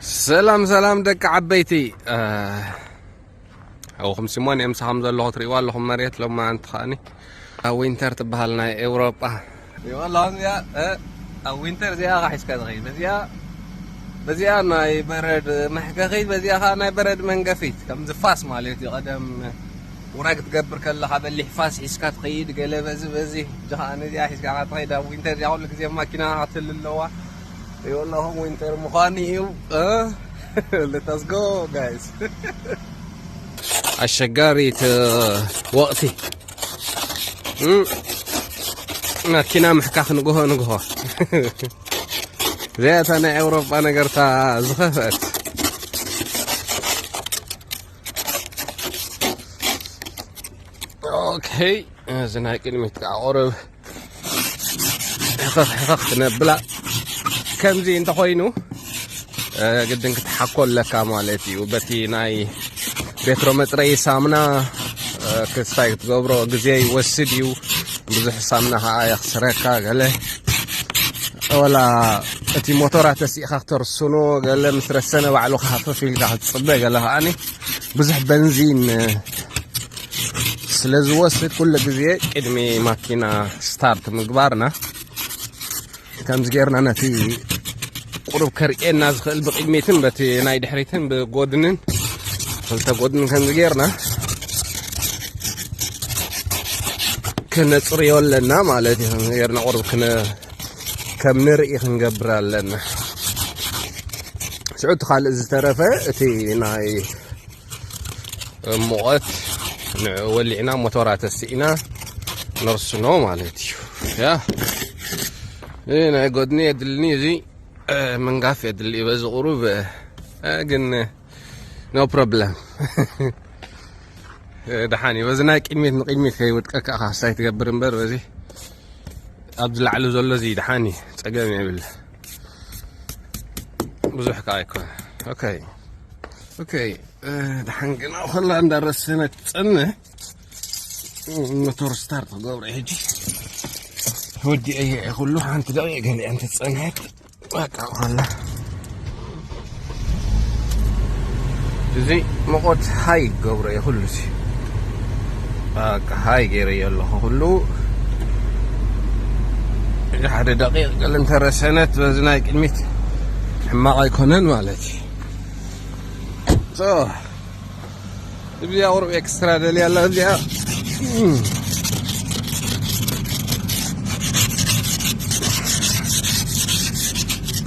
ሰላም ሰላም ደቂ ዓበይቲ። ኣውኹም ሲሞን የምሳኹም ዘለኹ ትርእይዋ ኣለኹም መሬት ሎማ ኣንቲ ከኣኒ ኣብ ዊንተር ትበሃል ናይ ኤውሮጳ። ይዋ ኣለኹም እዚኣ ኣብ ዊንተር እዚኣ ካ ሒዝካ ትኸይድ በዚኣ በዚኣ ናይ በረድ መሕከኺት በዚኣ ከዓ ናይ በረድ መንገፊት ከምዚ ፋስ ማለት እዩ። ቀደም ውራይ ክትገብር ከለኻ በሊሕ ፋስ ሒዝካ ትኸይድ ገለ በዚ በዚ እጂ ከዓ ነዚኣ ሒዝካ ትኸይድ ኣብ ዊንተር እዚኣ ኩሉ ግዜ ማኪና ክትህሉ ኣለዋ። ይወላኹም ዊንተር ምዃኑ እዩ። Let's go guys. ኣሸጋሪት ወቕቲ መኪና ምሕካኽ ንግሆ ንግሆ። እዚኣታ ናይ ኤውሮጳ ነገርታ ዝኸፍአት። ኦኬ፣ እዚ ናይ ቅድሚት ከዓ ቁርብ ሕኸኽ ሕኸኽ ክነብላ። ከምዚ እንተኾይኑ ግድን ክትሓኮ ኣለካ ማለት እዩ። በቲ ናይ ቤትሮ መፅረይ ሳምና ክስታይ ክትገብሮ ግዜ ይወስድ እዩ። ብዙሕ ሳምና ከዓ የኽስረካ ገለ ወላ እቲ ሞቶራ ተሲእኻ ክተርስኖ ገለ ምስ ረሰነ ባዕሉ ክሃፈፍ ኢልካ ክትፅበ ገለ ከዓኒ ብዙሕ በንዚን ስለ ዝወስድ ኩሉ ግዜ ቅድሚ ማኪና ስታርት ምግባርና ከምዚ ጌርና ነቲ ቁሩብ ከርእየና ዝኽእል ብቕድሚትን በቲ ናይ ድሕሪትን ብጎድንን ክልተ ጎድንን ከምዚ ጌርና ክነፅርዮ ኣለና ማለት እዩ። ከምዚ ጌርና ቁሩብ ክነ ከም ንርኢ ክንገብር ኣለና። ሽዑ እቲ ካልእ ዝተረፈ እቲ ናይ ሙቐት ንዑ ወሊዕና ሞቶራ ተስኢና ነርስኖ ማለት እዩ። ያ ናይ ጎድኒ የድልኒ እዚ ምንጋፍ የድሊ በዚ ቁሩብ ግን no problem። ደሓን እዩ። በዚ ናይ ቅድሚት ንቅድሚት ከይወድቀካ ካሳይ ትገብር እምበር በዚ ኣብዚ ላዕሊ ዘሎ እዚ ደሓን እዩ። ጸገም የብል ብዙሕ ከዓ ኣይኮነ። ኦኬ ኦኬ። ደሓን ግና ከላ እንዳረሰነ ትጸንሕ ሞተር ስታርት ክገብሮ ሕጂ ወዲአ እየ ኩሉ ሓንቲ ደቂቕ ገሊአን ትጸንሐት በቃ ከላ እዚ መቆት ሃይ ገብሮ እየ ኩሉ ሲ በቃ ሃይ ገይረ እየ ኣለኹ ኩሉ ሓደ ደቂቕ ገለ እንተረሰነት በዚ ናይ ቅድሚት ሕማቕ ኣይኮነን ማለት እዩ። እዚኣ ቁሩብ ኤክስትራ ደልያ ኣላ እዚኣ።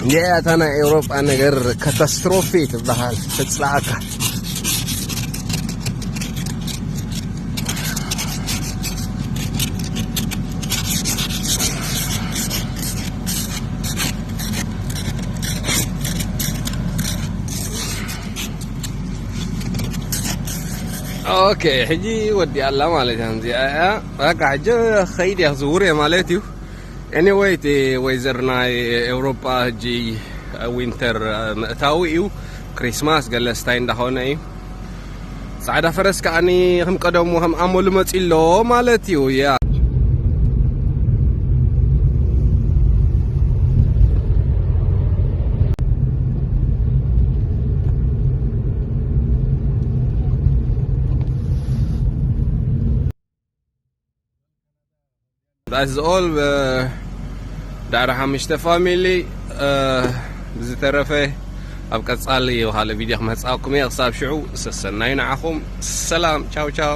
እዚኣ እታ ናይ ኤውሮጳ ነገር ካታስትሮፊ ትበሃል ተፅላኣካ። ኦኬ ሕጂ ወዲኣ ኣላ ማለት እያ። እዚኣ እያ በቃ ሕጂ ኸይድ እያ ክዝውር እየ ማለት እዩ። ኤኒወይ እቲ ወይዘር ናይ ኤውሮጳ ሕጂ ዊንተር ምእታዊ እዩ። ክሪስማስ ገለ ስታይ እንዳኾነ እዩ። ጻዕዳ ፈረስ ከዓኒ ከም ቀደሙ ከም ኣመሉ መጺ ኣሎ ማለት እዩ። ያ That's all. ዳዕሮ ሓሙሽተ ፋሚሊ ብዝተረፈ ኣብ ቀጻሊ ብኻልእ ቪድዮ ክመጻኩም እየ። ክሳብ ሽዑ ሰሰናዩ ንዓኹም። ሰላም ቻው ቻው።